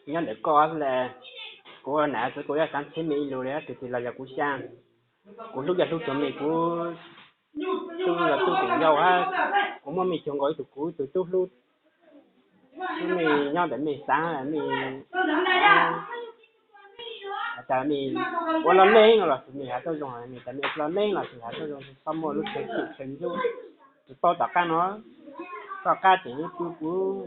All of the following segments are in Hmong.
Nyob ntawm koj lawm, kuv nam txiv kuv yuav xav txhiv me ib lus li, tus twg los yog kuv xyeej. Kuv hlub yog hlub tus me kuv tub los tub tus yau hab, kuv muaj me cuag nkaus ib tug kuv ib tug tub hlub. Tub me nyob ntawm me xav me, has tas me ua loj neej no los sis me has tuaj zoo, me tas me ua loj neej los sis has tuaj zoo, txhob muaj lub chaw txim chaw ncub. Tsis paub tom qab no, tom qab ces kuv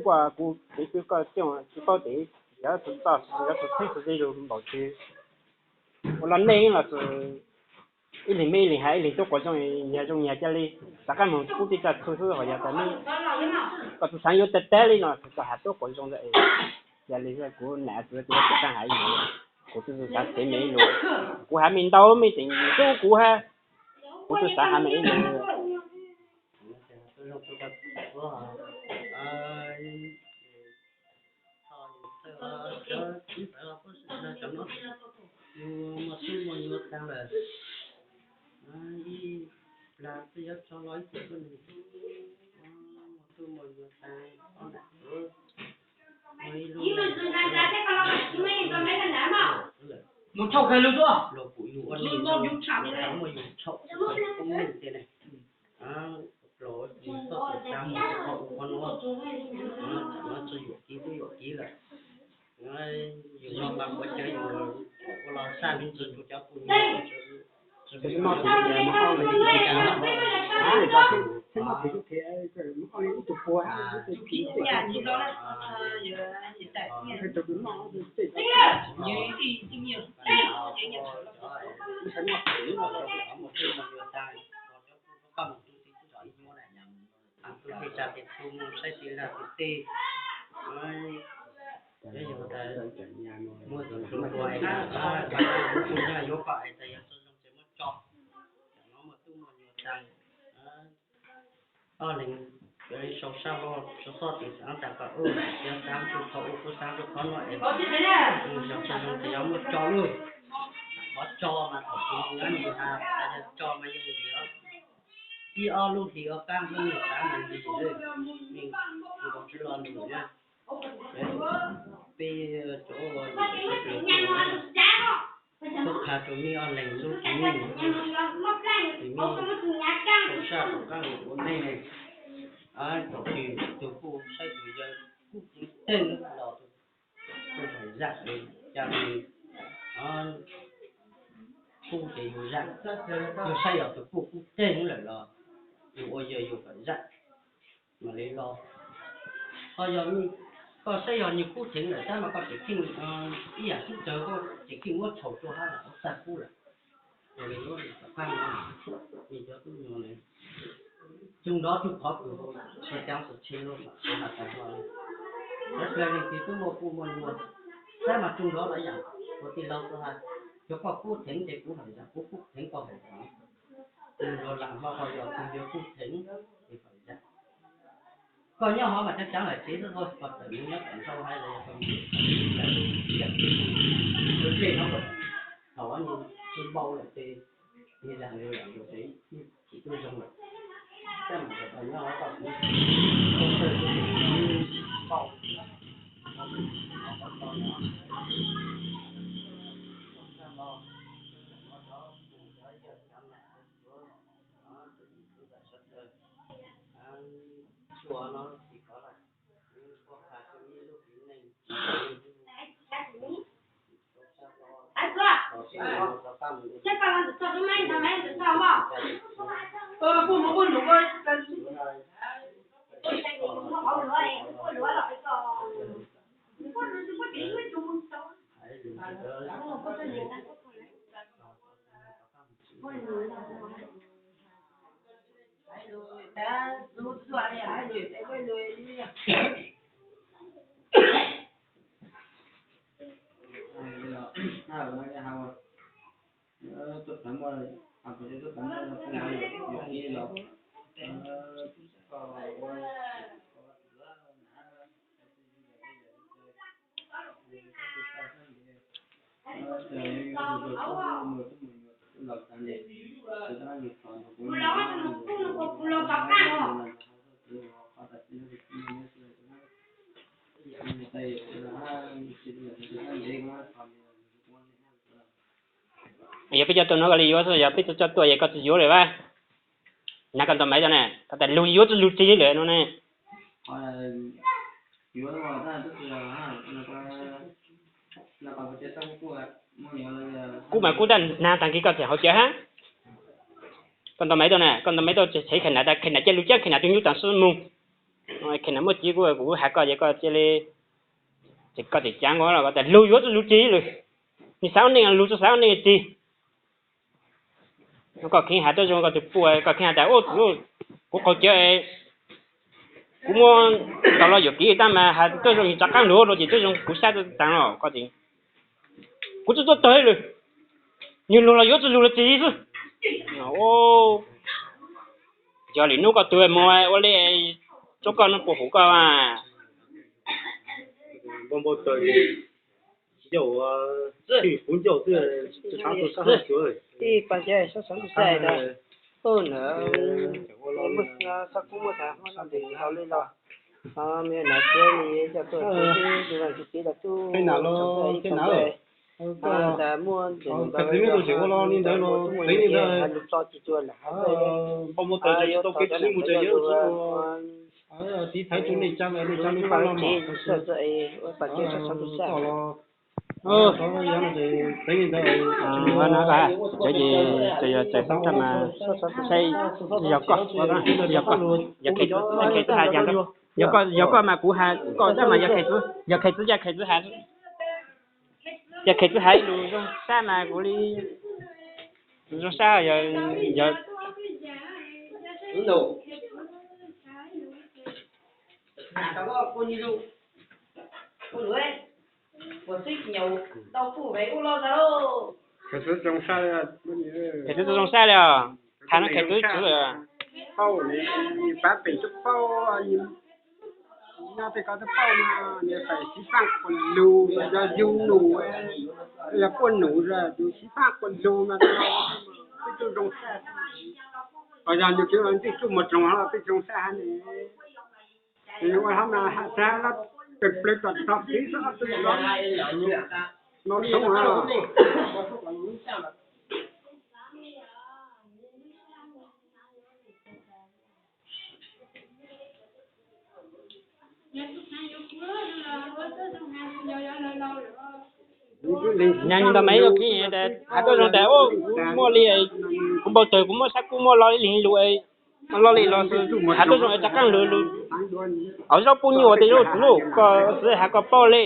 nquaj kuv kev pw koj coj, tsis paub ces yuav tus txoj yuav tus txheeb tus ze zus npaum twg. Ua loj neej los sis ib leeg me ib leeg has ib leeg tuaj quav zoo, nyias zoo nyias cia li. Tom qab moog pub tej txoj txhu xwb, ho yog tas koj tsis xav yuav tag tag li no, koj has tuaj quav zoo ntawd, cia li kuv nam txiv kuv yuav tsum tau has ib lus. Kuv twb xav txhiv me ib lus, kuv has me ntau me tseem hlub kuv hab, kuv twb xav has me ib lus. Muaj tub muaj nyuam taag lawm, ib plag twb yuav tso los ib tug tuab neeg, muaj tub muaj nyuam taag, ob nam ua ib lub, mus thaum kawg lug tuaj, luag pum yug ua neeg, muaj yug thaum, muaj yug thaum, txoj kev xav mus qhov ub qhov no, tsam no tsi yuam kev twb yuam kev lawm. Yus los mas kuv cov yus ua los saj ntsuj tus cov pum nyuam, tus tij tsa tes tu mus saib tes lag tes teg, yog tas muaj tus hlub ua es, tus nyuj yuav kom es tas yog txoj zoo ces muab tso. Tam no muaj tub muaj nyuam tas, ob leeg sau sab loj sau txoj tes xav tas kom ua, yog xav rau qhov ub kuj xav rau qhov no es, yog txoj zoo ces yog muab tso lauj. Qhov tso mas thaum kuv nyob nws has tas yog tso mas yog nws ib ob lub hlis ob qab hnub nws xav mas nws nkaus tsis los nws na. Peb cov ua tub qha rau nej ob leeg lub cev, nej sau sab rov qab ua nej ne. Thaum twg tus kuj saib tus yawg kuj ceev teeg los tus kuj fam zam li cas li, kuj ces yus zam, yus saib yog tus kuj kuj ceev lawm los yus ua yawg yus fam zam. Mam li los, ho yog koj saib yog nws kub theev lawm tab mas koj tseem kheej ib yam sib tsawg koj tseem kheej muab tshau rua hab lawm txag kub lawm. Ua li lub tom qab no, nws cov tub nyuam ne, tug nrov tug qhov kws hauv xov caav xov tshe lawm mas has tas hlo li. Cov dlawg leej twg twb muaj kuj muaj nyuam, tab mas tug nrov los yam kuv tij laug kuj has, yog koj kub theev ces kuv fam zam, kuv kub theev koj fam zam. Tug nrov lam hlo ho yog tug yuav kub theev ces fam zam. Koj nyob hov mas cov caav lawm tsev xwb, koj tawm mus nyob tom nrau hab los yog koj mus tus dlej no, thaum nws tsis npau lawm ces nws zam nkaus zam nkaus ces tsis tub zoo lawm. Coj mus nyob hov koj tsis npau. Yog peb coj tuaj no koj li yuav xwb, yog peb tsis coj tuaj ces koj tsis yuav lawm vas. Nab koj ntaus maiv tau ne, koj tas lug yuav tsis lug tsis lawm no ne. Kuv mas kuv tab nag tag kis koj tseem hauv cawv hab. Koj ntaus maiv tau na, koj ntaus maiv tau tsev Khees Nam tas Khees Nam cia lug caab Khees Nam tug nyuj taam su moog. Khees Nam muaj txiv kuv, kuv has koj ces koj cia li, ces koj tseem cav nkaus los koj tas lug yuav tsis lug tsis lawm. Nwg xaav ua neej lug tsis xaav ua neej tsis. Koj kheev has tuab zoo koj tug puj, koj kheev has tas ub, kuv qaug cawv, kuv muab tau los yuam kev tab mas has tuab zoo yog rov qaab lug ua luaj ces tuab zoo kuv sab taag los koj, kuv tsi tuaj tawg lawm. Nwg lug los yuav tsi lug los tsi xwb. Yog lwm nub koj tug moog ua le, tsua koj nub puas hum koj. Tij pas ces sab xov ntug saib na, ub na, muaj xab kub muaj tas muaj no ntev tau li los, me na txiab li coj tuaj txiv txiv txiv los tub, tas muaj ntev tau li los, lug tso tsis tsuag lawm, npau muaj tas tsis tau kev tsis muaj tas yog tiv thaiv tug neej tsaa, neej tsaa lub paj lug txiv txawj txawj es ua pas ces sab xov ntug saib. Cov ces txawm yog txawm tab mas saib yog koj, yog koj, yog Khees Txwv has, yog koj, yog koj mas kuv has koj tab mas yog Khees Txwv, yog Khees Txwv, yog Khees Txwv has, yog Khees Txwv has ib lus zoo sab mas kuv li zoo sab yog Khees Txwv zoo sab li os, has no Khees Txwv txwv. Paub, pab pem tub paub, nyob tej ko twb paub no, nws fais xyiv faaj quas lug, yog yug num, yog quaj num, yug xyiv faaj quas lug no, peb tub zoo sab. Yog nws tsev ntej tsuj mus dloog los peb zoo sab hab ne. Ua hab mas has tag los peb plawg tom tog txiv xwb, no tshoob. Nyaag ntaus maiv ib zaug kis has tuaj zoo tas, muaj li, kuv npau tawg kuv muab sab kub muab lo ib leeg lug, lo li los has tuaj zoo es rov qaab lug lug. Hauv zaub puj nyuj ua tej zaub txwv lauj, koj txwv has koj paub le.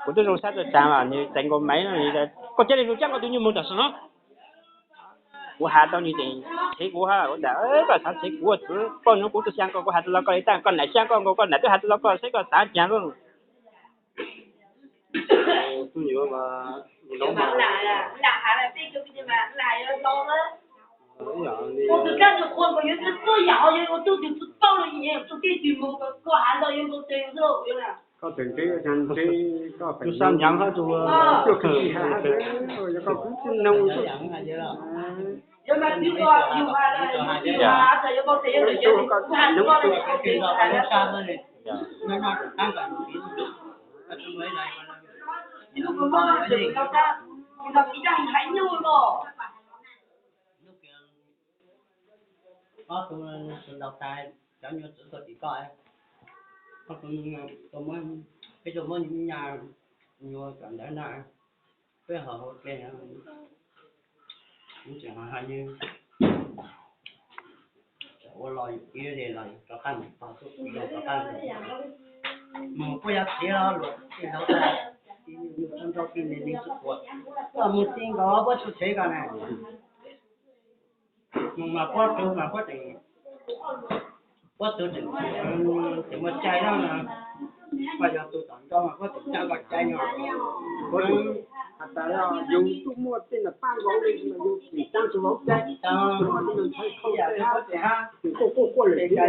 Kuv tuaj zoo sab txawj taag los nws txais nkaus maiv no, koj cia li lug caab koj tug nyuj moog tam sim no. Kuv has tau nws tseem tshev kuv hab, kuv tas koj xaav tshev kuv ua txwv, paub nub kuv tuaj xyaa koj kuv has tau los koj li tab, koj nam xyaa koj nkaus koj nam twb has tau los koj saib koj xaav caag lauj. Koj tseem ntseeg, ntseeg koj, koj tsis has, koj kuv tsis noog. Ob tug ntaus tas cov nyuag txwv tuaj tim koj, peb tuaj muab nyuag cov ntawd na, peb ho hauv dlej, tseem ho hais nws ua los yus kiv ze los rov qab mus tog xwb, rov qab mus puab yog txiv los luag tij laug tag, tij nrau tij neeg xwb puas, koj mus txij nkaus puab txhua tsev ko na. Mus mas puab tug mas puab tseem, puab tug tseem, tseem muaj cai no, koj yog tug tom ntej mas puab tseem coj koj cai no. Has tas yus tub muaj tej nram paj vauv li mas yus tseem caab tug vauv cai, tseem quaj quaj quaj lawm.